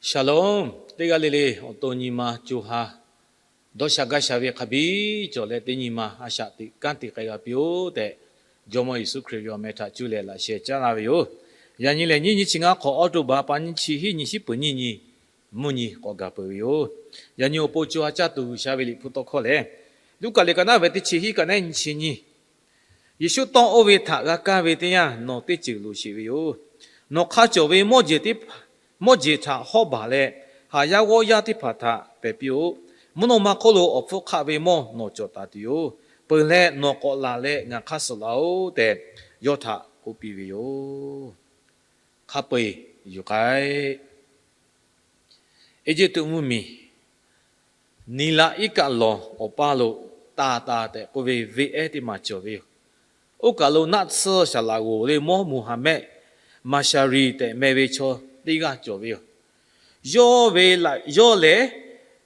Shalom. Teˇ g'aˇ le le awˬ to nyi ma co ha dawˇ sha gaˇ sha ve hk'a biˇ cawˬ leh, teˇ nyi ma a shaꞈ teꞈ kanˉ te k'ai g'a piˇ-oˆ tehꞈ, Jawˇmawˇ Yeˍsuˆ Hkriꞈ ve awˬ meh htaꞈ cuˇ leh laꞈ sheh caˉ laˇ ve yoˬ. Yaꞈ nyi lehˬ, nyiˇ nyiˇ chi ngaˇ hk'awꞈ, October pa nyiˇ chi hiˉ nyi shiˉ peuˍ nyiˇ nyi mvuhˇ nyi k'awꞈ gaˬ peuˬ ve yoˬ. Yaꞈ nyi awˬ pon co ha caˇ tuˬ G'uiˬsha ve Liꞈ hpu tawˇ hkawˇ lehˬ, Luˉkaꞈ liꞈ ka naˉ ve teˇ chi hiˉ ka naˉ nyi chi nyi, Yeˍsuˆ tawˇ oˇ ve htaꞈ g'a kaˇ ve teˇ yanˇ, nawˬ teˇ ceuˬ loˍ sheˍ ve yoˬ. Nawˬ hk'a cawˬ ve mawˇ jeˬ teˇ hpaˍ, mawˇ jeˬ htaꞈ hawˉ baˬ leh, haˍ yaˇ g'awˇ yaˇ teˇ hpaˍ htaꞈ pehˬ piˇ-oˆ. Mvuhˇ naw ma hk'oˆ lo awˬ hpfuhˇ hk'aˆ ve mawˇ nawˬ cawˬ taˍ tuˬ yoˬ. Peuˬ leh nawˬ k'awꞈ laˬ leh ngaˬ hk'aˇ suh laˬ-oˆ tehꞈ, yawˇ htaꞈ k'oˆ piˇ ve yoˬ. Hk'a peu-eˬ yuˬ k'ai. Eˇjiˇtuꞈ mvuhˇmiˬ Niˍlaˆ iˉ kaˆ lawˬ awˬ paˇ lo taˍ taˍ tehꞈ k'oˆ ve venˇ ehˉ teˇ maˬ cawˬ ve yoˬ. Oˇ kaˬ lo naˆ tsuhˇ saˍ laꞈ g'oˍ le mawˇ Moˍhaˍmehˆ Maˍsaˍriˍ tehꞈ meh ve chaw teˇ g'aˇ cawˬ ve yoˬ. Yawˇ ve, yawˇ lehˬ,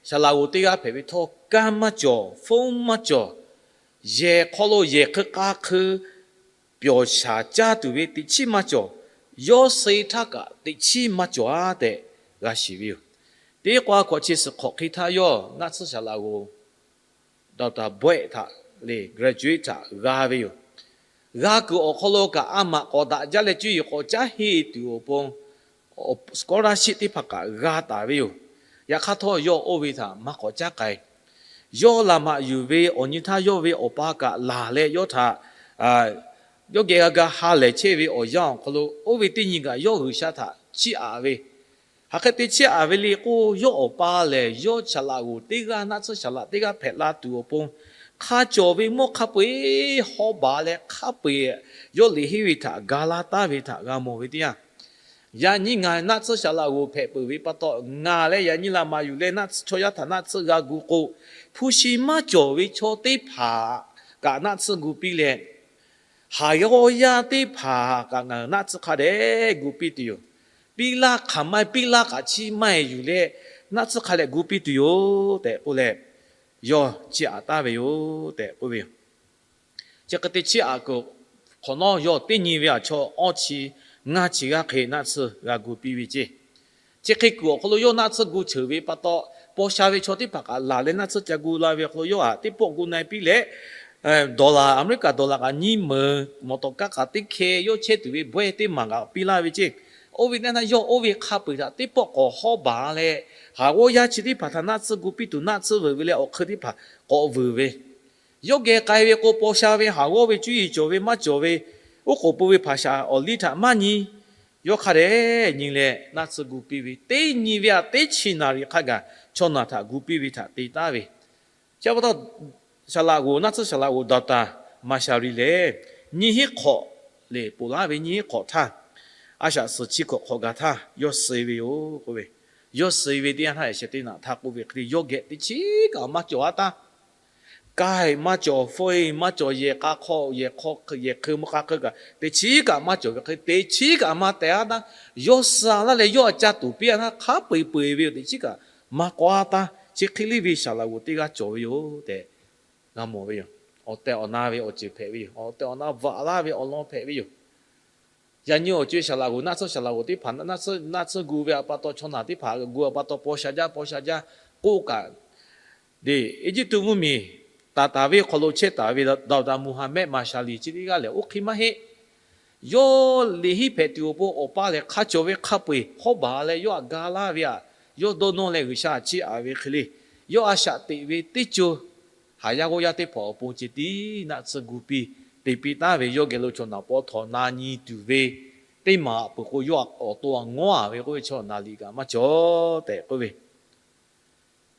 saˍ laꞈ g'oˍ teˇ g'aˇ hpehꞈ ve htawˇ, kanˇ maˇ cawˬ, hpfuhˇ maˇ cawˬ, yehˬ hk'aw lo yehˬ hk'eu k'a hk'eu pyawˬ shaˍ caˇ tuˬ ve teꞈ chiˉ maˇ cawˬ. Yawˇ suh-e htaˇ kaꞈ teꞈ chiˉ maˇ cawˬ-a tehꞈ g'a shiˍ ve yoˬ. Teˇ k'o a hkawꞈ chi suhˍ hk'awꞈ hk'e htaˇ yawˇ naˆ tsuhˇ saˍ laꞈ g'oˍ doctor bawehˆ htaꞈ le graduate htaꞈ g'a ve yoˬ. G'a kuiˬ awˬ hk'aw lo kaꞈ a maꞈ k'awꞈ daꞈ jaˇ leh cuˇ yiˍ k'awꞈ caˉ henˇ tuˬ awˬ pon scholarship teˇ hpaˍ kaꞈ g'a taˍ ve yoˬ. Yaꞈ hk'aˇ htawˇ yawˇ oˇ ve htaꞈ maˇ k'awꞈ caˉ k'ai. Yawˇ laꞈ maꞈ yuˬ ve awˬ nyi htaˇ yawˇ ve awˬ pa kaꞈ laˬ leh yawˇ htaꞈ, yawˇ geh g'a ga ha lehˬ chehˇ ve awˬ yanˇ awˬ hk'aw lo oˇ ve teˇ nyi kaꞈ yawˇ G'uiˬsha htaꞈ chiˇ aꞈ ve, hk'aˬ hk'e te chiˇ aꞈ ve le k'o, yawˇ awˬ pa lehˬ yawˇ saˍ laꞈ g'oˍ teˇ g'aˇ, naˆ tsuhˇ saˍ laꞈ teˇ g'aˇ hpehꞈ la tuˬ awˬ pon, hk'a cawˬ ve mawˇ hk'a peu-eˬ hawˉ baˬ leh hk'a peu-eˬ yawˇ liꞈ henˇ ve htaꞈ ga laˇ taˍ ve htaꞈ g'a mawˬ ve teˇ yanˇ, yaꞈ nyi ngaˬ naˆ tsuhˇ saˍ laꞈ g'oˍ hpehꞈ peuˬ ve pa taw, ngaˬ leh yaꞈ nyi laꞈ maꞈ yuˬ leh naˆ tsuhˇ, chaw yaˇ htaꞈ naˆ tsuhˇ g'a gu k'o, hpu shi maˇ cawˬ ve chaw teˇ hpaˍ kaꞈ naˆ tsuhˇ gu piˇ leh, haˍ yaˇ g'awˇ yaˇ teˇ hpaˍ kaꞈ ngaˬ hui naˆ tsuhˇ hk'a dehꞈ gu piˇ tuˬ yoˬ. Piˇ laˇ hk'aˬ maˇ heˆ, piˇ laˇ kaꞈ chiˇ maˇ heˆ yuˬ leh naˆ tsuhˇ hk'a dehꞈ gu piˇ tuˬ yoˬ tehꞈ k'oˆ leh, yawˇ chiˇ aꞈ taˍ ve yoˬ tehꞈ k'oˆ ve yoˬ. Chi hk'e te chiˇ aꞈ kuiˬ hk'awꞈ nawˉ yawˇ teˇ nyi ve a chaw awˇ chi ngaˇ chi g'aˇ hk'e naˆ tsuhˇ g'a gu piˇ ve ceˇ. Chi hk'e kuiˬ awˬ hk'aw lo yawˇ naˆ tsuhˇ gu cheuˬ ve pa taw, paw sha ve chaw teˇ hpaˍ kaꞈ laˬ leh naˆ tsuhˇ ca gu la ve awˬ hk'aw lo yawˇ htaꞈ teˇ pawˆ gu na-e piˇ leh, dollar, America dollar kaꞈ nyiˇ meunˍ, mawˬ tawˍ kaˇ kaꞈ teˇ hkeh yawˇ chehˇ tuˬ ve bawehˇ teˇ maˬ kaꞈ piˇ laˇ ve ceˇ. Oˇ ve teˇ naˆ yawˇ oˇ ve hk'a peu-eˬ htaꞈ teˇ pawˆ k'awꞈ hawˉ baˬ leh, haˍ g'awˇ yaˇ chi teˇ hpaˍ htaꞈ naˆ tsuhˇ gu piˇ tuˬ naˆ tsuhˇ veuꞈ ve leh awˬ hk'eun teˇ hpaˍ k'awꞈ veuꞈ ve, yawˇ geh k'ai ve k'o, paw sha ve haˍ g'awˇ ve cuˇ yiˍ cawˬ ve maˇ cawˬ ve, oˉ k'oˍ pui ve hpaˍ shaˍ awˬ liˇ htaꞈ maˇ nyi. Yawˇ hk'a dehꞈ nyi leh naˆ tsuhˇ gu piˇ ve, teˇ nyi ve aꞈ teˇ chi naˍ riˍ hk'a gaˬ chaw naˬ htaꞈ gu piˇ ve htaꞈ te taˍ ve. Chi pa taw, saˍ laꞈ g'oˍ, naˆ tsuhˇ saˍ laꞈ g'oˍ doctor Maˍsaˍriˍ lehˬ, nyiˇ hinˉ hk'awꞈ lehˬ ponˬ laˇ ve, nyiˇ hinˉ hk'awꞈ htaˇ, a shaꞈ suhˍ chi hkawꞈ hk'awꞈ gaˬ htaˇ yawˇ suh-e ve yoˬ k'oˆ ve. Yawˇ suh-e ve teˇ yanˇ htaˇ, yaꞈ sheh teˇ naꞈ htaˇ k'oˆ ve hk'e le, yawˇ geh teꞈ chiˉ kaꞈ maˇ cawˬ-a taˇ. Kaiˬ maˇ cawˬ, fawˇ-e maˇ cawˬ, yehˬ k'a hk'aw, yehˬ hk'aw, yehˬ hk'eu mvuh k'a hk'eu kaꞈ teꞈ chiˉ kaꞈ maˇ cawˬ ve hk'e, teꞈ chiˉ kaꞈ maˇ tehꞈ-a taˇ. Yawˇ suh laˇ leh yawˇ a ca tuˬ piˇ-a htaˇ, hk'a peu-eˬ peu-eˬ ve yoˬ. Teꞈ chiˉ kaꞈ maˇ k'awꞈ-a taˇ. Chi hk'e le ve saˍ laꞈ g'oˍ teˇ g'aˇ cawˬ ve yoˬ tehꞈ g'a mawˬ ve yoˬ. Awˬ tehˬ awˬ na ve awˬ ceuˬ hpehꞈ ve yoˬ. Awˬ tehˬ awˬ na vaꞈ laˇ ve awˬ lawn hpehꞈ ve yoˬ. Yaꞈ nyi awˬ co-e saˍ laꞈ g'oˍ, naˆ tsuhˇ saˍ laꞈ g'oˍ teˇ hpaˍ naˆ tsuhˇ gu ve aꞈ pa taw, chaw naˬ teˇ hpaˍ gu aꞈ pa taw, paw sha jaˇ paw sha jaˇ k'oˆ kaꞈ, Eˇjiˇtuꞈ mvuhˇmiˬ taˍ taˍ ve hk'aw lo chehˇ taˍ ve doctor Moˍhaˍmehˆ Maˍsaˍriˍ chi teˇ g'aˇ lehˬ, oˇ hk'e maˇ heˆ. Yawˇ liꞈ henˇ hpehꞈ tuˬ awˬ pon awˬ pa lehˬ, hk'a cawˬ ve hk'a peu-eˬ hawˉ baˬ leh yawˇ htaꞈ ga laˇ ve aꞈ, yawˇ dawˇ nawˇ leh G'uiˬsha htaꞈ chiˇ aꞈ ve hk'e le, yawˇ a shaꞈ teꞈ ve teˇ co haˍ yaˇ g'awˇ yaˇ teˇ hpaˍ awˬ pon ceh tiˉ naˆ tsuhˇ gu piˇ te piˇ taˍ ve, yawˇ geh lo chaw naˬ paw htawnˍ na nyi tuˬ ve teˇ maˬ peuˬ k'o, yawˇ awˬ to a ngawˉ-a ve k'oˆ ve, chaw naˬ liꞈ kaꞈ maˇ cawˬ tehꞈ k'oˆ ve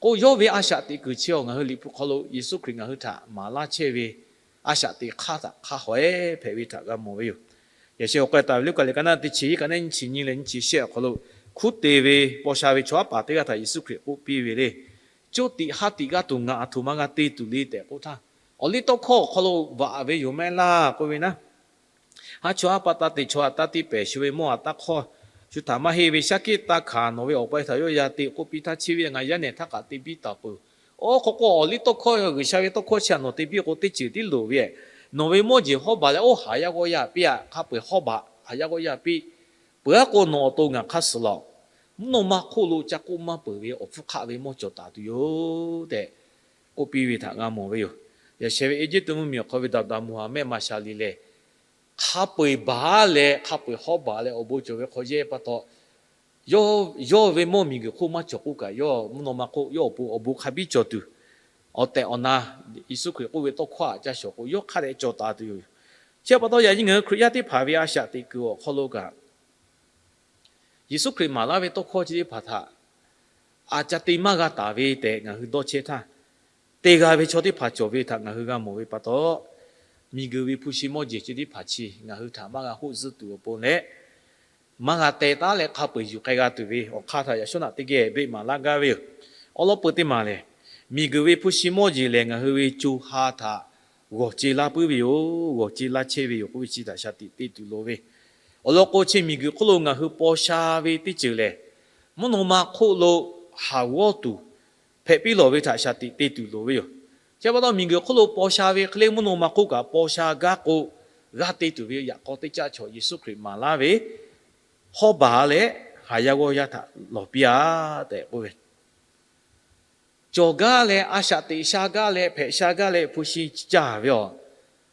k'o, yawˇ ve a shaꞈ teꞈ kuiˬ chi awˬ ngaˬ hui Liꞈ hpu hk'aw lo Yeˍsuˆ Hkriꞈ ngaˬ hui htaꞈ maˍ laˇ chehˇ ve a shaꞈ teꞈ hk'aˇ htaꞈ hk'a haweh hpehꞈ ve htaꞈ g'a mawˬ ve yoˬ. Yaꞈ sheh awˬ k'ai taˍ ve Luˉkaꞈ liꞈ ka naˆ teˇ chi hiˉ ka naˆ nyiˇ chi nyi leh nyiˇ chi shehˆ awˬ hk'aw lo, hkunˉ te ve paw sha ve chaw haˉ paˍ teˇ g'aˇ htaꞈ Yeˍsuˆ Hkriꞈ k'oˆ piˇ ve le, Coˇ tiꞈ haˉ tiꞈ g'aˇ tuˬ ngaˬ aˬ htoꞈ ma g'a te tuˬ le tehꞈ k'oˆ htaˇ, awˬliˇtawˇhkawˇ awˬ hk'aw lo vaꞈ ve yoˬ mehˆ laˇ k'oˆ ve naˆ, haˉ chaw haˉ pa taˇ te, chaw haˉ taˇ te pehˬ, shu ve mawˇ haˉ taˇ hk'awˇ, shu htaꞈ maˇ heˆ ve shaˉ kiˆ taˇ hkanˍ, nawˬ ve awˬ pa htaꞈ yawˇ yaˇ te k'oˆ piˇ htaˇ, chi ve ngaˬ yaˇ nehˬ htaˇ kaꞈ te piˇ taˍ peuˬ. Oˇ hk'aw k'o, awˬliˇtawˇhkawˇ G'uiˬsha ve tawˇ hkawˇ chi htaꞈ nawˬ te piˇ k'o, teˇ ceuˬ tiˉ loˍ ve, nawˬ ve mawˇ jeˬ hawˉ baˬ leh oˇ haˍ yaˇ g'awˇ yaˇ piˇ-a, hk'a peu-eˬ hawˉ baˬ, haˍ yaˇ g'awˇ yaˇ piˇ. Peuˬ-a k'o, nawˬ awˬ to ngaˬ hk'aˇ suh laˬ-oꞈ. mvuhˇ naw ma hk'oˆ lo ca k'oˆ maˇ peuˬ ve awˬ hpfuhˇ hk'aˆ ve mawˇ cawˬ taˍ tuˬ yoˬ tehꞈ k'oˆ piˇ ve htaꞈ g'a mawˬ ve yoˬ. Yaꞈ sheh ve Eˇjiˇtuꞈ mvuhˇmiˬ awˬ hk'aw ve daꞈ daꞈ mawˬ haˍ mehˆ ma sha liˬ lehˬ, hk'a peu-eˬ baˬ leh hk'a peu-eˬ hawˉ baˬ leh awˬ bon cawˬ ve hk'aw yehˇ pa taw, yawˇ ve mawˇ miˬguiˬ hk'oˆ maˇ cawˬ k'oˆ kaꞈ, yawˇ mvuhˇ naw ma hk'oˆ yawˇ awˬ pon awˬ bon hk'a biˇ cawˬ tuˬ, awˬ tehˬ awˬ na Yeˍsuˆ Hkriꞈ k'oˆ ve tawˇ hkawˇ htaꞈ ca shawˍ k'o, yawˇ hk'a dehꞈ cawˬ taˍ tuˬ yoˬ. Chi pa taw, yaꞈ nyi ngaˬ hui Hkriꞈ yaˇ teˇ hpaˍ ve a shaꞈ teꞈ kuiˬ awˬ hk'aw lo kaꞈ, Yeˍsuˆ Hkriꞈ maˍ laˇ ve tawˇ hkawˇ chi teˇ hpaˍ htaꞈ a ca te maˇ g'a taˍ ve tehꞈ ngaˬ hui dawˇ chehˇ htaˇ, te g'a ve chaw teˇ hpaˍ cawˬ ve htaꞈ ngaˬ hui g'a mawˬ ve pa taw, miˬguiˬ ve hpu shi mawˇ jeˬ chi teˇ hpaˍ chi ngaˬ hui htaꞈ maˇ g'a hoˆ zuhˆ tuˬ awˬ pon leh, maˇ g'a teh taˉ leh hk'a peu-eˬ yuˬ k'ai g'a tuˬ ve awˬ hk'aˇ htaꞈ yaꞈ shawˉ naꞈ teˇ geh beˆ maˍ laˇ gaˇ ve yoˬ. Awˬ lawn peuˬ teˇ maˬ lehˬ, miˬguiˬ ve hpu shi mawˇ jeˬ lehˬ, ngaˬ hui ve co ha htaꞈ g'awˬ ce laˇ puiˉ ve yoˬ. G'awˬ ce laˇ chehˇ ve yoˬ k'oˆ ve chi htaꞈ shaˍ tiꞈ te tuˬ loˍ ve. Awˬ lawn k'o, chi miˬguiˬ hk'oˆ lo ngaˬ hui paw sha ve teˇ ceuˬ lehˬ, mvuhˇ naw ma hk'oˆ lo haˍ g'awˇ tuˬ hpehꞈ piˇ lawˬ ve htaꞈ shaˍ tiꞈ te tuˬ loˍ ve yoˬ. Chi pa taw, miˬguiˬ hk'oˆ lo paw sha ve hk'e le mvuhˇ naw ma hk'oˆ kaꞈ paw sha gaˇ k'o, g'a te tuˬ ve yaꞈ k'aw teˇ caˆ chaw Yeˍsuˆ Hkriꞈ maˍ laˇ ve, hawˉ baˬ leh haˍ yaˇ g'awˇ yaˇ htaꞈ lawˬ piˇ-a tehꞈ k'oˆ ve, cawˬ gaˇ leh a shaꞈ teꞈ sha gaˇ leh hpehꞈ sha gaˇ leh hpu shi caˇ ve yoˬ.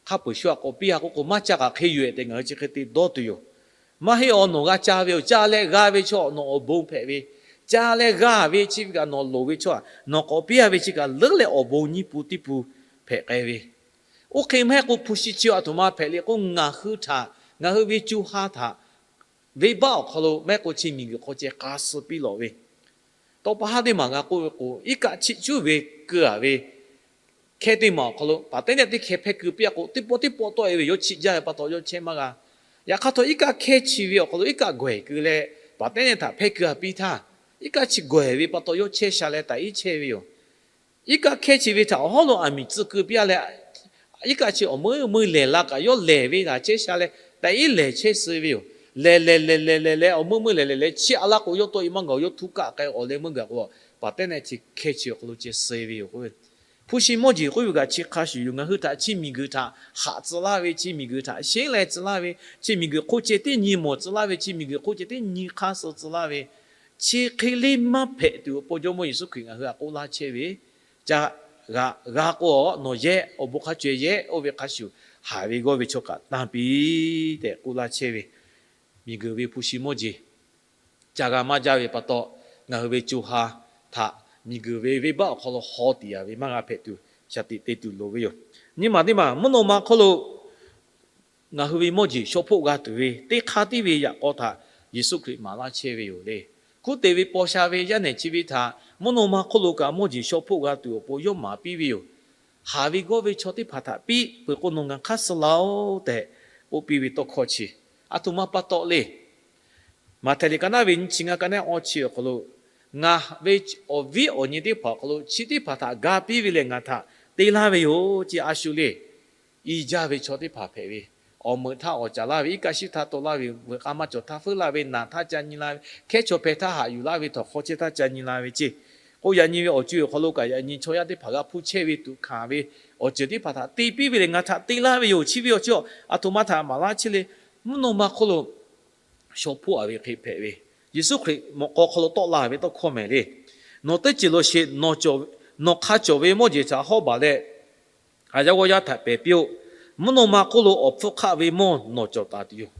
Hk'a peu-eˬ shu aꞈ k'awꞈ piˇ-a k'oˆ k'o, maˇ caˇ kaꞈ hk'e yoˬ-ehˍ tehꞈ ngaˬ hui chi hk'e te dawˇ tuˬ yoˬ. Maˇ heˆ, awˬ nawˬ g'a caˇ ve yoˬ. Caˇ leh g'a ve chaw nawˬ awˬ bon hpehꞈ ve, caˇ leh g'a ve chi ve kaꞈ nawˬ loˍ ve chaw aꞈ nawˬ k'awꞈ piˇ-a ve chi kaꞈ leuˉ leh awˬ bon nyiˇ pu teˇ pu hpehꞈ k'ai ve. Oˇ hk'e maˇ heˆ k'o, hpu shi chi aˬ htoꞈ ma hpehꞈ le k'o, ngaˬ hui htaꞈ, ngaˬ hui ve co ha htaꞈ venˇbaˆ awˬ hk'aw lo maˇ heˆ k'o chi miˬguiˬ hk'aw ceh k'a suh piˇ lawˬ ve, tawˇ pa haˉ teˇ maˬ g'a k'oˆ ve k'o, iˉ kaˆ chiˆ cuˉ ve keu-a ve hkehˇ teˇ maˬ awˬ hk'aw lo paˍ tehˉ nehˆ teˇ hkeh hpehˇ keu piˇ-a k'o, teˇ pawˆ teˇ pawˆ tawˆ-e ve yoˬ. Chiˆ jaˇ ve pa taw yawˇ chehˇ maˇ g'a. Yaꞈ hk'aˇ htawˇ, iˉ kaˆ hkehˇ chi ve awˬ hk'aw lo iˉ kaˆ gawehˬ keu leh paˍ tehˉ nehˆ htaꞈ hpehˇ keu-a piˇ htaˇ, iˉ kaˆ chi gawehˬ ve pa taw yawˇ chehˇ sha leh taꞈ iˉ chehˇ ve yoˬ. Iˉ kaˆ hkehˇ chi ve htaꞈ awˬ hawˉ lo aˬ miˍ tcuh keu piˇ-a leh, iˉ kaˆ chi awˬ meuˇ meuˇ lehˬ la kaꞈ yawˇ lehˬ ve g'a chehˇ sha leh taꞈ iˉ lehˬ chehˇ suh ve yoˬ. Lehˬ lehˬ lehˬ lehˬ lehˬ leh awˬ meuˇ meuˇ lehˬ lehˬ leh chiˇ a laˇ k'o, yawˇ tawˆ-e maˇ gawˬ, yawˇ htuˇ kaˆ k'ai awˬ leh meuˇ gaˬ k'o, paˍ tehˉ nehˆ chi hkehˇ chi awˬ hk'aw lo ceh suh ve yoˬ k'o, hpu shi mawˇ jeˬ k'oˆ ve kaꞈ chi hk'a shuˍ yoˬ. Ngaˬ hui htaꞈ chi miˬguiˬ htaꞈ haꞈ tcuh laˇ ve, chi miˬguiˬ htaꞈ sheˉ leh tcuh laˇ ve, chi miˬguiˬ hk'oˆ ceh tiˉ nyi mawˬ tcuh laˇ ve, chi miˬguiˬ hk'oˆ ceh tiˉ nyi hk'aˇ suh tcuh laˇ ve, chi hk'e le maˇ hpehꞈ tuˬ awˬ pon Jawˇmawˇ Yeˍsuˆ Hkriꞈ ngaˬ hui htaꞈ k'oˆ laˇ chehˇ ve, ca g'a g'a k'o, nawˬ yehˇ awˬ bon hk'a caweh yehˇ oˇ ve hk'a shuˍ, haˍ ve g'awˇ ve chaw kaꞈ tanˇ piˇ tehꞈ k'oˆ laˇ chehˇ ve, miˬguiˬ ve hpu shi mawˇ jeˬ ca g'a maˇ jaˇ ve pa taw, ngaˬ hui ve co ha htaꞈ miˬguiˬ ve venˇbaˆ awˬ hk'aw lo haw tiꞈ-a ve maˇ g'a hpehꞈ tuˬ, shaˍ tiꞈ te tuˬ loˍ ve yoˬ. Nyi maˬ teˇ maˬ, mvuhˇ naw ma hk'oˆ lo ngaˬ hui ve mawˇ jeˬ shaw hpoˆ g'a tuˬ ve teˇ hk'aˇ tiˉ ve yaꞈ k'aw htaꞈ Yeˍsuˆ Hkriꞈ maˍ laˇ chehˇ ve yoˬ le. Hkunˉ te ve paw sha ve yaˇ nehˬ chi ve htaꞈ mvuhˇ naw ma hk'oˆ lo kaꞈ mawˇ jeˬ shaw hpoˆ g'a tuˬ awˬ pon yawˇ maˍ piˇ ve yoˬ. Haˍ ve g'awˇ ve chaw teˇ hpaˍ htaꞈ piˇ peuˬ k'o, nawˬ ngaˬ hk'aˇ suh laˇ-oˆ tehꞈ k'oˆ piˇ ve tawˇ hkawˇ chi, aˬ htoꞈ ma pa taw le. Maꞈhtehˍ liꞈ ka naˉ ve nyiˇ chi ngaˇ, ka naˉ awˇ chi awˬ hk'aw lo, ngaˬ ve awˬ viˉ awˬ nyi teˇ hpaˍ awˬ hk'aw lo chi teˇ hpaˍ htaꞈ ga piˇ ve lehˬ, ngaˬ htaꞈ te laˇ ve yoˬ. Chi a shu le. I jaˇ ve chaw teˇ hpaˍ hpehꞈ ve, awˬ meuꞈ htaˇ awˍ caˍ laˇ ve, iˉ kaˆ shiˉ htaˇ taw laˇ ve, veuꞈ k'a maˇ cawˬ htaˇ feuˉ laˇ ve, naˬ htaˇ ca nyi la ve, hkehˉ chaw hpeh htaˇ haꞈ yuˬ laˇ ve, htawnˍ hk'aw chehˇ htaˇ ca nyi la ve ceˇ. K'o, yaꞈ nyi ve awˬ co awˬ hk'aw lo kaꞈ yaꞈ nyi chaw yaˇ teˇ hpaˍ g'a hpuˇ chehˇ ve tuꞈ hkanˍ ve awˬ ceuˬ teˇ hpaˍ htaꞈ te piˇ ve lehˬ, ngaˬ htaꞈ te laˇ ve yoˬ. Chi ve awˬ chi aˬ htoꞈ ma htaꞈ maˍ laˇ chehˇ le. Mvuhˇ naw ma hk'oˆ lo shaw hpoˆ-a ve hk'e hpehꞈ ve, Yeˍsuˆ Hkriꞈ mawꞈ k'aw hk'aw lo tawˆ la ve tawˇ hkawˇ mehˍ le. Nawˬ teˇ ceuˬ lo sheˍ, nawˬ hk'a cawˬ ve mawˇ jeˬ htaꞈ hawˉ baˬ leh, haˍ yaˇ g'awˇ yaˇ htaꞈ pehˬ piˇ-oˆ. Mvuhˇ naw ma hk'oˆ lo awˬ hpfuhˇ hk'aˆ ve mawˇ nawˬ cawˬ taˍ tuˬ yoˬ.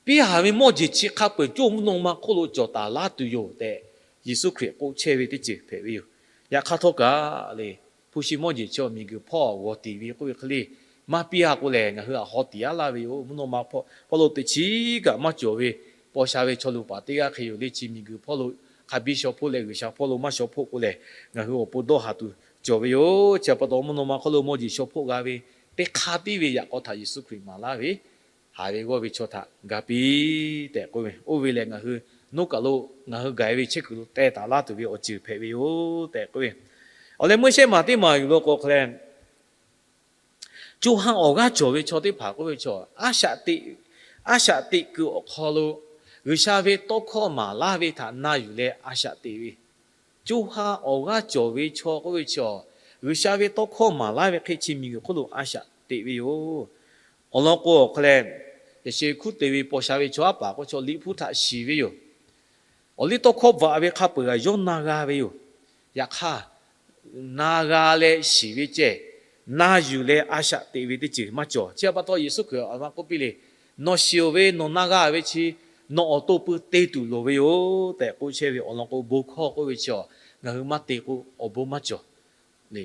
Piˇ haˍ ve mawˇ jeˬ chi hk'a peu-eˬ coˇ mvuhˇ naw ma hk'oˆ lo cawˬ taˍ laˇ tuˬ yoˬ tehꞈ, Yeˍsuˆ Hkriꞈ k'oˆ chehˇ ve teˇ ceuˬ hpehꞈ ve yoˬ. Yaꞈ hk'aˇ htawˇ kaꞈ le, hpu shi mawˇ jeˬ chi miˬguiˬ hpawˇ g'awˬ tiˍ ve k'oˆ ve hk'e le, maˇ piˇ-a k'o lehˬ, ngaˬ hui htaꞈ haw tiˍ-a laˇ ve yoˬ. Mvuhˇ naw ma hpawˇ hpawˇ lo teꞈ chiˉ kaꞈ maˇ cawˬ ve paw sha ve chaw lo paˍ teˇ g'aˇ hk'e yoˬ le. Chi miˬguiˬ hpawˇ lo hk'a biˇ shaw hpoˆ leh G'uiˬsha hpawˇ lo maˇ shaw hpoˆ k'o lehˬ, ngaˬ hui awˬ pon dawˇ haˍ tuˬ cawˬ ve yoˬ. Chi pa taw, mvuhˇ naw ma hk'oˆ lo mawˇ jeˬ shaw hpoˆ g'a ve teˇ hk'aˇ tiˉ ve yaꞈ k'aw htaꞈ Yeˍsuˆ Hkriꞈ maˍ laˇ ve, haˍ ve g'awˇ ve chaw htaꞈ ga piˇ tehꞈ k'oˆ ve, oˇ ve lehˬ ngaˬ hui nawˉ kaˬ lo ngaˬ hui gaˬ-e ve chehˇ kuiˬ lo teh taˍ laˇ tuˬ ve awˬ ceuˬ hpehꞈ ve yoˬ tehꞈ k'oˆ ve. Awˬ leh meuˇ shehˆ maˬ teˇ maˬ yuˬ lo k'o hk'e leh, co ha awˬ g'aˇ cawˬ ve chaw teˇ hpaˍ k'oˆ ve chaw, a shaꞈ teꞈ, a shaꞈ teꞈ kuiˬ awˬ hk'aw lo G'uiˬsha ve tawˇ hkawˇ maˍ laˇ ve htaꞈ na yuˬ leh a shaꞈ teꞈ ve, co ha awˬ g'aˇ cawˬ ve chaw k'oˆ ve chaw, G'uiˬsha ve tawˇ hkawˇ maˍ laˇ ve hk'e chi miˬguiˬ hk'oˆ lo a shaꞈ teꞈ ve yoˬ. Awˬ lawn k'o, awˬ hk'e leh, yaꞈ sheh hkuˉ te ve paw sha ve chaw aˉ paˍ k'oˆ chaw Liꞈ hpu htaꞈ shiˍ ve yoˬ. Awˬ liˇ tawˇ hkawˇ bvuhꞈ ve hk'a peu-eˬ g'aꞈ yawˇ na g'a ve yoˬ. Yaꞈ hk'aˇ, na g'a leh shiˍ ve ceh, na yuˬ leh a shaꞈ teꞈ ve teˇ ceuˬ maˇ cawˬ. Chi pa taw Yeˍsuˆ Hkriꞈ a ma k'oˆ piˇ le, Nawˬ shiˍ-oˬ ve, nawˬ na g'a ve chi nawˬ awˬ to pui te tuˬ loˍ ve yoˬ tehꞈ k'oˆ chehˇ ve awˬ lawn k'o, bon hkawˇ k'oˆ ve chi nawˬ ngaˬ hui maˇ te k'o, awˬ bon maˇ cawˬ.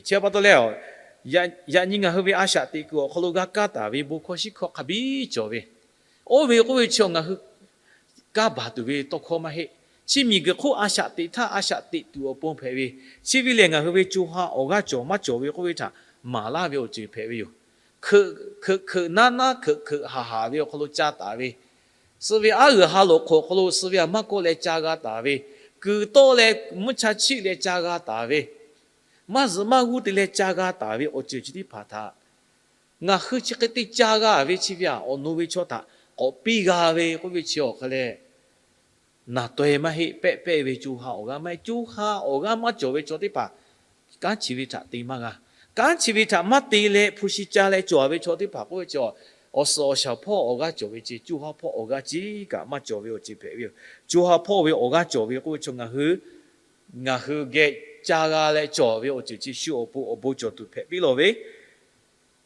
Chi pa taw leh, yaꞈ nyi ngaˬ hui ve a shaꞈ teꞈ kuiˬ awˬ hk'aw lo g'a kaˇ taˍ ve bon hkawˇ shiˉ hkawˇ hk'a biˇ cawˬ ve, oˇ ve k'oˆ ve chi ngaˬ hui kaˇ baˬ tuˬ ve tawˇ hkawˇ maˇ heˆ. Chi miˬ guiˬ hk'oˆ a shaꞈ teꞈ htaˇ a shaꞈ teꞈ tuˬ awˬ pon hpehꞈ ve, chi ve lehˬ ngaˬ hui ve co ha awˬ g'aˇ cawˬ maˇ cawˬ ve k'oˆ ve htaꞈ maˍ laˇ ve awˬ ceuˬ hpehꞈ ve yoˬ. Hkeuꞈ hkeuꞈ naˉ naˉ hkeuꞈ hkeuꞈ haˍ haˍ ve awˬ hk'aw lo ca taˍ ve, suh ve aˉ g'uiˬ ha loꞈ hk'oꞈ awˬ hk'aw lo suh ve aˬ maˇ kawˆ leh ca g'a taˍ ve, kuiˬ tawˆ leh mvuhˇ cha chiˆ leh ca g'a taˍ ve, maˇ zuhꞈ maˇ g'uˇ te leh ca g'a taˍ ve awˬ ceuˬ chi teˇ hpaˍ htaꞈ ngaˬ hui chi hk'e te ca g'a ve chi ve aˬ, awˬ nu ve chaw htaꞈ k'awꞈ piˇ g'a ve k'oˆ ve chi awˬ hk'a leh, naˬ taweh maˇ heˆ, pehˆ pehˆ ve co ha awˬ g'aˇ maˇ heˆ. Co ha awˬ g'aˇ maˇ cawˬ ve chaw teˇ hpaˍ kanˉ chi ve htaꞈ te maˇ g'a. Kanˉ chi ve htaꞈ maˇ te leh hpu shi ca leh cawˬ ve chaw teˇ hpaˍ k'oˆ ve chi, awˬ suhˍ awˬ shaˍ hpawˇ awˬ g'aˇ cawˬ ve ceh, co ha hpawˇ awˬ g'aˇ chi kaꞈ maˇ cawˬ ve awˬ ceuˬ hpehꞈ ve yoˬ. Co ha hpawˇ ve awˬ g'aˇ cawˬ ve k'oˆ ve chi ngaˬ hui ngaˬ hui geh ca g'a leh cawˬ ve awˬ ceuˬ chi shu awˬ pon awˬ bon cawˬ tuˬ hpehꞈ piˇ lawˬ ve,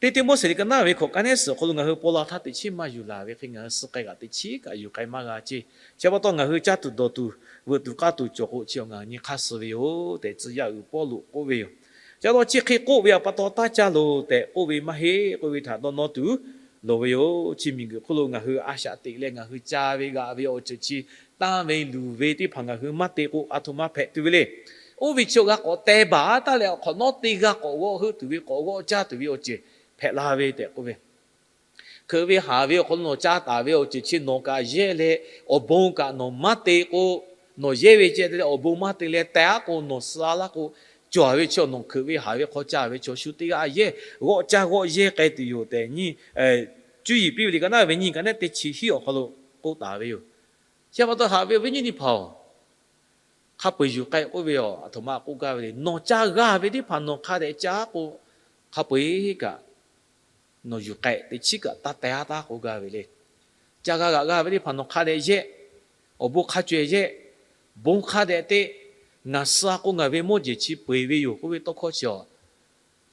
teˇ Tiˆmoˉseˍ liꞈ ka naˉ ve hkawꞈ ka nehˉ suhˍ awˬ hk'aw lo ngaˬ hui paw la htaˇ teꞈ chiˉ maˇ yuˬ laˬ ve hk'e, ngaˬ hui suh k'ai kaꞈ teꞈ chiˉ kaꞈ yuˬ k'ai maˇ g'a ceˇ. Chi pa taw ngaˬ hui caˇ tuˬ dawˬ tuˬ, veuꞈ tuˬ k'aˇ tuˬ cawˬ k'o, chi awˬ ngaˬ nyi hk'aˇ suh ve yoˬ tehꞈ, tcuh yaˇ uiˍ Pawˇluꞈ k'oˆ ve yoˬ. Chi pa taw chi hk'e k'oˆ ve aˬ pa taw taˇ caˇ loˬ tehꞈ k'oˆ ve maˇ heˆ. K'oˆ ve htaꞈ dawˇ nawˇ tuˬ loˍ ve yoˬ. Chi miˬ guiˬ hk'oˆ lo ngaˬ hui a shaꞈ teꞈ leh ngaˬ hui ca ve g'aꞈ ve awˬ ceuˬ chi tanˇ ve luˬ ve teˇ hpaˍ ngaˬ hui maˇ te k'o, aˬ htoꞈ ma hpehꞈ tuˬ ve le. Oˇ ve chi awˬ g'a k'awꞈ teh baˬ taˉ leh awˬ hk'awꞈ nawˉ te g'a k'awꞈ g'awˆ heuˆ tuˬ ve, k'awꞈ g'awˆ caˇ tuˬ ve awˬ ceuˬ hpehꞈ la ve tehꞈ k'oˆ ve, hkeuꞈ ve haˍ ve awˬ hk'aw lo nawˬ ca taˍ ve awˬ ceuˬ chi nawˬ kaꞈ yehˇ leh, awˬ bon kaꞈ nawˬ maˇ te k'o, nawˬ yehˇ ve ceh te leh awˬ bon maˇ te leh teh aˉ k'o, nawˬ suh a laˇ k'o, cawˬ ve chi nawˬ hkeuꞈ ve haˍ ve hk'aw ca ve chaw shu teˇ g'aˇ yehˇ g'awˆ caˇ g'awˆ yehˇ k'ai tuˬ yoˬ tehꞈ nyi cuˇ yiˍ piˇ ve liꞈ ka naˉ ve nyiˇ ka nehˉ teˇ chi hiˉ awˬ hk'aw lo k'oˆ taˍ ve yoˬ. Chi pa taw haꞈ ve awˬ viˉ nyi teˇ hpaˍ-oˬ, hk'a peu-eˬ yuˬ k'ai k'oˆ ve yoˬ. Aˬ htoꞈ ma k'oˆ gaˇ ve le, nawˬ ca g'a ve teˇ hpaˍ nawˬ hk'a dehꞈ ca aˉ k'o, hk'a peu-eˬ kaꞈ nawˬ yuˬ k'ai teꞈ chiˉ kaꞈ taˇ teh aˉ taˇ k'oˆ gaˇ ve le. Ca g'a g'aꞈ g'a ve teˇ hpaˍ nawˬ hk'a dehꞈ yehˇ, awˬ bon hk'a caweh yehˇ, bon hk'a dehꞈ te, ngaˬ suh a k'o ngaˬ ve mawˇ jeˬ chi peu-eˬ ve yoˬ k'oˆ ve tawˇ hkawˇ chi awˬ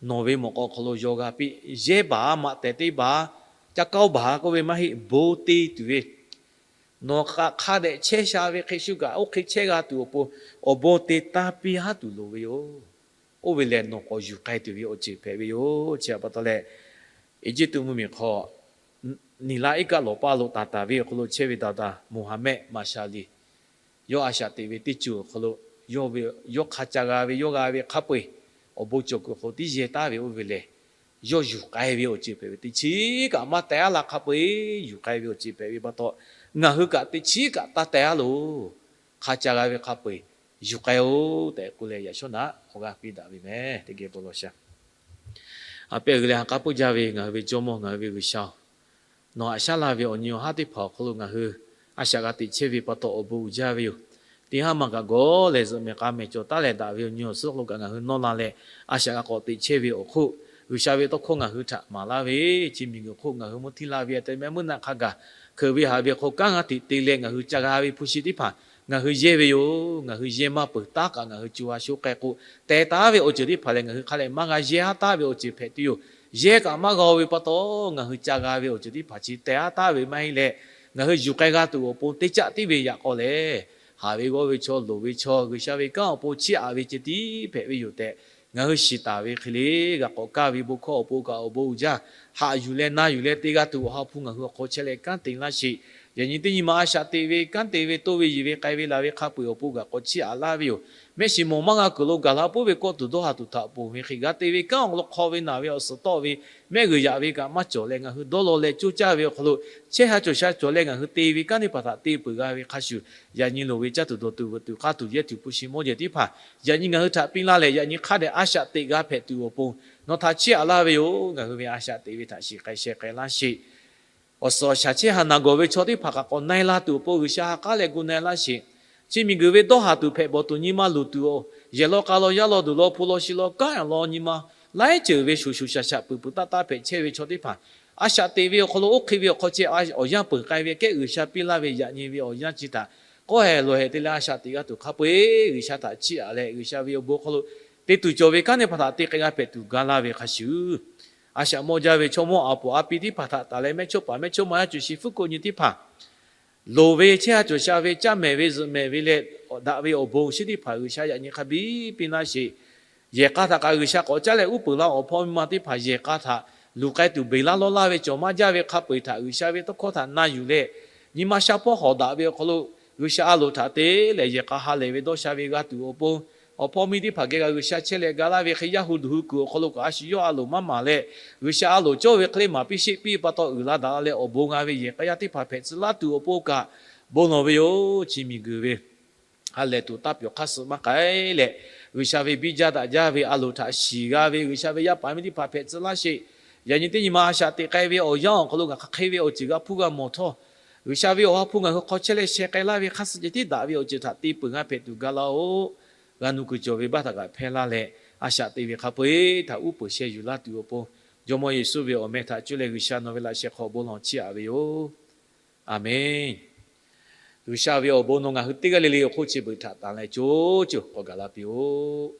nawˬ ve mawꞈ k'aw hk'aw lo yaw g'a piˇ. Yehˇ baˬ, maꞈ tehˬ te baˬ, ca kaoˇ baˬ k'oˆ ve maˇ heˆ, bon te tuˬ ve, nawˬ hk'a dehꞈ chehˇ sha ve hk'e shu kaꞈ oˇ hk'e chehˇ g'a tuˬ awˬ pon awˬ bon te taˇ piˇ haˉ tuˬ loˍ ve yoˬ. Oˇ ve lehˬ nawˬ k'awꞈ yuˬ k'ai tuˬ ve awˬ ceuˬ hpehꞈ ve yoˬ. Chi pa taw leh, Eˇjiˇtuꞈ mvuhˇmiˬ hk'aw Niˍlaˆ iˉ kaˆ lawˬ paˇ lo taˍ taˍ ve awˬ hk'aw lo chehˇ ve daꞈ daꞈ Moˍhaˍmehˆ Maˍsaˍliˍ, yawˇ a shaꞈ teꞈ ve teˇ ceuˬ awˬ hk'aw lo, yawˇ ve, yawˇ hk'a ca g'a ve yawˇ g'a ve hk'a peu-eˬ awˬ bon cawˬ kuiˬ hk'aw lo tiˉ yehˇ taˉ ve oˇ ve lehˬ, yawˇ yuˬ k'ai ve awˬ ceuˬ hpehꞈ ve, teꞈ chiˉ kaꞈ maˇ teh aˉ la hk'a peu-eˬ yuˬ k'ai ve awˬ ceuˬ hpehꞈ ve pa taw, ngaˬ hui kaꞈ teꞈ chiˉ kaꞈ taˇ teh aˉ loˬ. Hk'a ca g'a ve hk'a peu-eˬ yuˬ k'ai-oˬ tehꞈ k'oˆ leh, yaꞈ shawˉ naꞈ awˬ g'aˇ piˇ daꞈ ve meh. Teˇ geh bon lawˬ sha. A pehˬ g'uiˬ leh ha k'aˉ puiˉ jaˇ ve ngaˬ hui ve Jawˇmawˇ, ngaˬ hui ve G'uiˬsha-oˬ, nawˬ haꞈ shaˉ laˇ ve awˬ nyi awˬ haˉ teˇ hpaˍ awˬ hk'aw lo ngaˬ hui a shaꞈ g'a teꞈ chehˇ ve pa taw awˬ bon uiˍ jaˇ ve yoˬ. Teˇ haˉ ma kaꞈ gawˬ lehˬ, zuhꞈ mehˍ k'a mehˍ cawˬ taˉ leh daꞈ ve awˬ nyi awˬ suhˉ hk'aw lo kaꞈ ngaˬ hui nawˇ la leh, a shaꞈ g'a k'awꞈ teꞈ chehˇ ve awˬ hk'oˆ, G'uiˬsha ve tawˇ hkawˇ ngaˬ hui htaꞈ maˍ laˇ ve, chi miˬguiˬ hk'oˆ ngaˬ hui mvuhˇ htiˇ laˇ ve a te mehˆ meuˇ naˆ hk'a gaˬ, hkeuꞈ ve haꞈ ve hk'aw kanˉ g'a teꞈ te leh ngaˬ hui ca g'a ve hpu shi teˇ hpaˍ ngaˬ hui yehˇ ve yoˬ. Ngaˬ hui yehˇ maˇ peuˬ taˉ kaꞈ ngaˬ hui co ha sho k'ai k'o, teh taˉ ve awˬ ceuˬ teˇ hpaˍ lehˬ ngaˬ hui hk'a dehꞈ maˇ g'a yehˇ haˉ taˉ ve awˬ ceuˬ hpehꞈ tuˬ yoˬ. Yehˇ kaꞈ maˇ g'a-o ve pa taw, ngaˬ hui ca g'a ve awˬ ceuˬ teˇ hpaˍ chi teh haˉ taˉ ve maˇ heˆ leh, ngaˬ hui yuˬ k'ai g'a tuˬ awˬ pon teˇ caˆ tiˉ ve yaꞈ k'aw lehˬ, haꞈ ve g'awˇ ve chaw, loˍ ve chaw, G'uiˬsha ve kanˉ awˬ pon chiˇ aꞈ ve ceh tiˉ hpehꞈ ve yoˬ tehꞈ, ngaˬ hui shiˍ taˍ ve hk'e le, g'a k'awꞈ kaˇ ve bon hkawˇ awˬ pon kaꞈ awˬ bon uiˍ jaˇ. Haꞈ yuˬ leh na yuˬ leh te g'a tuˬ awˬ ha hpu ngaˬ hui awˬ hk'aw chehˇ leh kanˉ te laˇ sheˍ. Yaꞈ nyi teˇ nyi ma a shaꞈ teꞈ ve, kanˉ te ve, toˇ ve, yiˬ ve, k'ai ve, laˬ ve hk'a peu-eˬ awˬ pon g'a k'awꞈ chiˇ aꞈ laˇ ve yoˬ. Mehˆ shiˍ mawˬ maˇ g'a kuiˬ lo gaˬ la puiˉ ve kawˆ tuˬ dawˇ haˍ tuˬ htaꞈ ponˬ ve hk'e, g'a te ve kanˉ awˬ lawn hk'aw ve naˬ ve awˬ suhˍ tawˆ ve, mehˆ g'uiˬ yaꞈ ve kaꞈ maˇ cawˬ leh, ngaˬ hui dawˇ law leh coˇ caˇ ve awˬ hk'aw lo chehˇ sha cawˬ sha cawˬ leh ngaˬ hui te ve kanˉ teˇ hpaˍ htaꞈ te peuˬ g'a ve hk'a shuˍ, yaꞈ nyi loˍ ve caˇ tuˬ dawˬ tuˬ veuꞈ tuˬ k'aˇ tuˬ yehˇ tuˬ hpu shi mawˇ jehˬ teˇ hpaˍ yaꞈ nyi ngaˬ hui htaꞈ piˇ laˇ leh, yaꞈ nyi hk'a dehꞈ a shaꞈ teꞈ g'a hpehꞈ tuˬ awˬ pon nawˬ htaꞈ chiˇ aꞈ laˇ ve yoˬ. Ngaˬ hui ve a shaꞈ teꞈ ve htaꞈ shiˍ k'ai sheh k'ai laˇ sheˍ. Awˬ suhˍ awˬ shaˍ chehˇ ha naˬ gawˬ ve chaw teˇ hpaˍ kaꞈ k'awꞈ na-e la tuˬ awˬ pon G'uiˬsha ha k'aˉ leh gu na-e laˇ sheˍ. Chi miˬguiˬ ve dawˇ haˍ tuˬ hpehꞈ bawˬ tuˬ nyi ma luˬ tuˬ, yehˬ law k'a law yaˇ law duˬ law hpu law shi law kanˉ awˬ lawn nyi ma laiˉ ceuˬ ve shoˍ shoˍ shaˍ shaˍ peuˬ peuˬ taˆ taˆ hpehꞈ chehˇ ve chaw teˇ hpaˍ, a shaꞈ teꞈ ve awˬ hk'aw lo oˇ hk'e ve awˬ hk'aw ceh awˬ yanˇ peuˬ k'ai ve kehˉ G'uiˬsha piˇ laˇ ve yaꞈ nyi ve awˬ yanˇ chi htaꞈ k'awˇ hehˍ lawˬ hehˍ te leh a shaꞈ teꞈ g'a tuˬ hk'a peu-eˬ G'uiˬsha htaꞈ chiˇ aꞈ leh, G'uiˬsha ve awˬ bon hk'aw lo te tuˬ cawˬ ve kanˉ teˇ hpaˍ htaꞈ te k'ai g'a hpehꞈ tuˬ ga laˇ ve hk'a shuˍ, a shaꞈ mawˇ jaˇ ve chaw mawˇ a poˍ a pi teˇ hpaˍ htaꞈ taˍ leh mehˇchawˇpaˍ mehˇchawˇma yaˇ cawˬ sheˍ hpuiˉ k'oˆ nyi teˇ hpaˍ, loˍ ve chehˇ ha cawˬ sha ve caˇ mehˍ ve zuhꞈ mehˍ ve leh daꞈ ve awˬ bon awˬ shinˉ teˇ hpaˍ G'uiˬsha yaꞈ nyi hk'a biˇ piˇ laˇ sheˍ. Yehˬ k'a htaꞈ kaꞈ G'uiˬsha k'awꞈ caˉ leh uˉ peunˍ laˇ awˬ hpawˇ miˇ ma teˇ hpaˍ yehˬ k'a htaꞈ luˬ k'ai tuˬ beˬ laˇ lawˇ laˇ ve cawˬ maˇ jaˇ ve hk'a peu-eˬ htaꞈ G'uiˬsha ve tawˇ hkawˇ htaꞈ na yuˬ leh, nyi ma sha hpawˇ hawˍ daꞈ ve awˬ hk'aw lo G'uiˬsha a loˍ htaꞈ te leh yehˬ k'a ha lehˬ ve dawˇ sha ve g'a tuˬ awˬ pon, awˬ hpawˇ miˇ teˇ hpaˍ geh g'a G'uiˬsha chehˇ leh ga laˇ ve hk'e yaˇ hu duˬ hu kuiˬ awˬ hk'aw lo kaꞈ a shu yawˇ a loˍ maˇ maˍ leh, G'uiˬsha a loˍ cawˇ ve hk'e le maˍ piˇ sheˆ piˇ pa taw uiˍ la daꞈ la leh awˬ bon g'a ve yehˬ k'a yaˇ teˇ hpaˍ hpehꞈ tcuh laˇ tuˬ awˬ pon kaꞈ bon lawˬ ve yoˬ. Chi miˬguiˬ ve ha lehˬ tuˬ taˇ pyawˬ hk'aˇ suh maˇ k'ai leh, G'uiˬsha ve biˇ jaˇ daꞈ jaˇ ve a loˍ htaꞈ shiˍ g'a ve G'uiˬsha ve yaˇ paˍ miˇ teˇ hpaˍ hpehꞈ tcuh laˇ sheˍ. Yaꞈ nyi teˇ nyi ma a shaꞈ teꞈ k'ai ve awˬ yanˇ awˬ hk'aw lo ngaˬ hk'aˬ hk'e ve awˬ ceuˬ g'a hpuˇ g'a mawˬ htawˇ, G'uiˬsha ve awˬ ha hpu ngaˬ hui hk'aw chehˇ leh sheh k'ai laˇ ve hk'aˇ suh ceh tiˉ daꞈ ve awˬ ceuˬ htaꞈ te peuˬ g'a hpehꞈ tuˬ ga laˇ-oˆ. G'a nu kuiˬ cawˬ ve baˆ htaꞈ kaꞈ hpehˇ laˇ leh, a shaꞈ te ve hk'a peu-eˬ htaꞈ uˉ peunˍ sheh yuˬ laˇ tuˬ awˬ pon, Jawˇmawˇ Yeˍsuˆ ve awˬ meh htaꞈ cuˇ leh G'uiˬsha nawˬ ve laꞈ sheh hk'aw bon lawˬ chiˇ aꞈ ve yoˬ. A menˬ. G'uiˬsha ve awˬ bon nawˬ ngaˬ hui teˇ g'aˇ le le awˬ hk'oˆ chi beuꞈ htaꞈ tanˍ leh co co k'awꞈ gaˬ la piˇ-oˆ.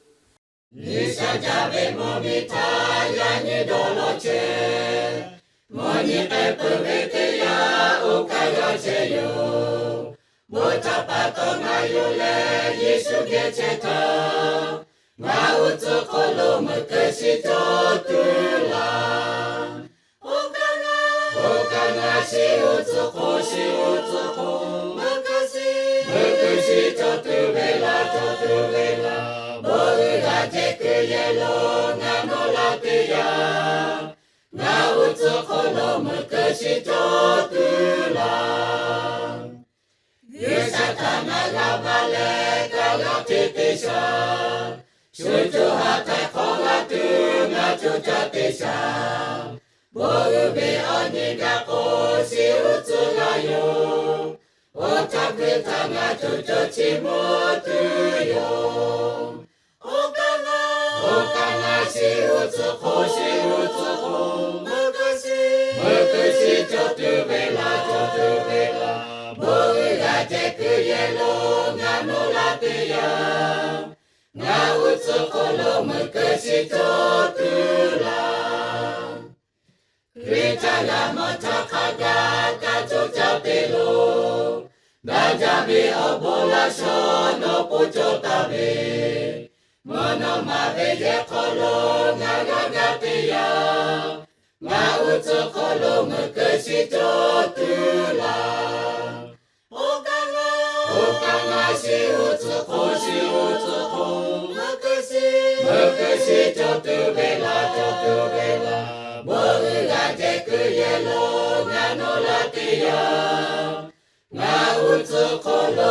G'uiˬsha jaˇ ve mvuhˇmiˬ htaꞈ yaꞈ nyi dawˇ law chehˇ. Mvuhˇ nyi k'ai peuˬ ve teˇ yanˇ, oˇ kaˇ g'a chehˇ yoˬ. Bon htaꞈ pa taw ngaˬ yonˍ leh Yeˍsuˆ geh chehˇ htaˇ, ngaˬ uiˍ tcuhˍ hk'oˆ lo meuꞈ keu shiˍ cawˬ tuˬ laˇ. Oˇ kaˇ ngaˬ shiˍ uiˍ tcuhˍ hk'oˆ, shiˍ uiˍ tcuhˍ hk'oˆ, meuꞈ keu shiˍ, meuꞈ keu shiˍ cawˬ tuˬ ve laˇ, cawˬ tuˬ ve laˇ. Bon uiˍ g'a jehˬ keu yehˬ lo ngaˬ nawˬ laˇ teˇ yanˇ, ngaˬ uiˍ tcuhˍ hk'oˆ lo meuꞈ keu shiˍ cawˬ tuˬ laˇ. G'uiˬsha htaꞈ ngaˬ g'a maˇ leh kaˇ g'a hteˇ teˇ shaˍ, shu co ha htaiˍ hk'awꞈ g'a tuˬ ngaˬ co caˇ teˇ shaˍ, bon uiˍ ve awˬ nyi gaˬ k'o, shiˍ uiˍ tcuhˍ g'a yoˬ. Oˇ htaˇ hkui htaꞈ ngaˬ co co chi mvuh tuˬ yoˬ. Oˇ kaˇ ngaˬ, oˇ kaˇ ngaˬ shiˍ uiˍ tcuhˍ hk'oˆ, shiˍ uiˍ tcuhˍ hk'oˆ, meuꞈ keu shiˍ, meuꞈ keu shiˍ cawˬ tuˬ ve laˇ, cawˬ tuˬ ve laˇ. Bon uiˍ g'a jehˬ keu yehˬ lo ngaˬ nawˬ laˇ teˇ yanˇ, ngaˬ uiˍ tcuhˍ hk'oˆ lo meuꞈ keu shiˍ cawˬ tuˬ laˇ. Hkriꞈ htaꞈ g'a mawˬ htaˇ hk'a gaˬ kaˇ co caˇ te lo, daꞈ jaˇ ve awˬ bon laˇ shawˉ nawˬ po cawˬ taˍ ve, mvuhˇ naw ma ve yehˬ hk'aw lo ngaˬ g'a gaˇ teˇ yanˇ, ngaˬ uiˍ tcuhˍ hk'oˆ lo meuꞈ keu shiˍ cawˬ tuˬ laˇ. Oˇ kaˇ ngaˬ, oˇ kaˇ ngaˬ shiˍ uiˍ tcuhˍ hk'oˆ, shiˍ uiˍ tcuhˍ hk'oˆ, meuꞈ keu shiˍ, meuꞈ keu shiˍ cawˬ tuˬ ve laˇ, cawˬ tuˬ ve laˇ. Bon uiˍ g'a jehˬ keu yehˬ lo ngaˬ nawˬ laˇ teˇ yanˇ, ngaˬ uiˍ tcuhˍ hk'oˆ lo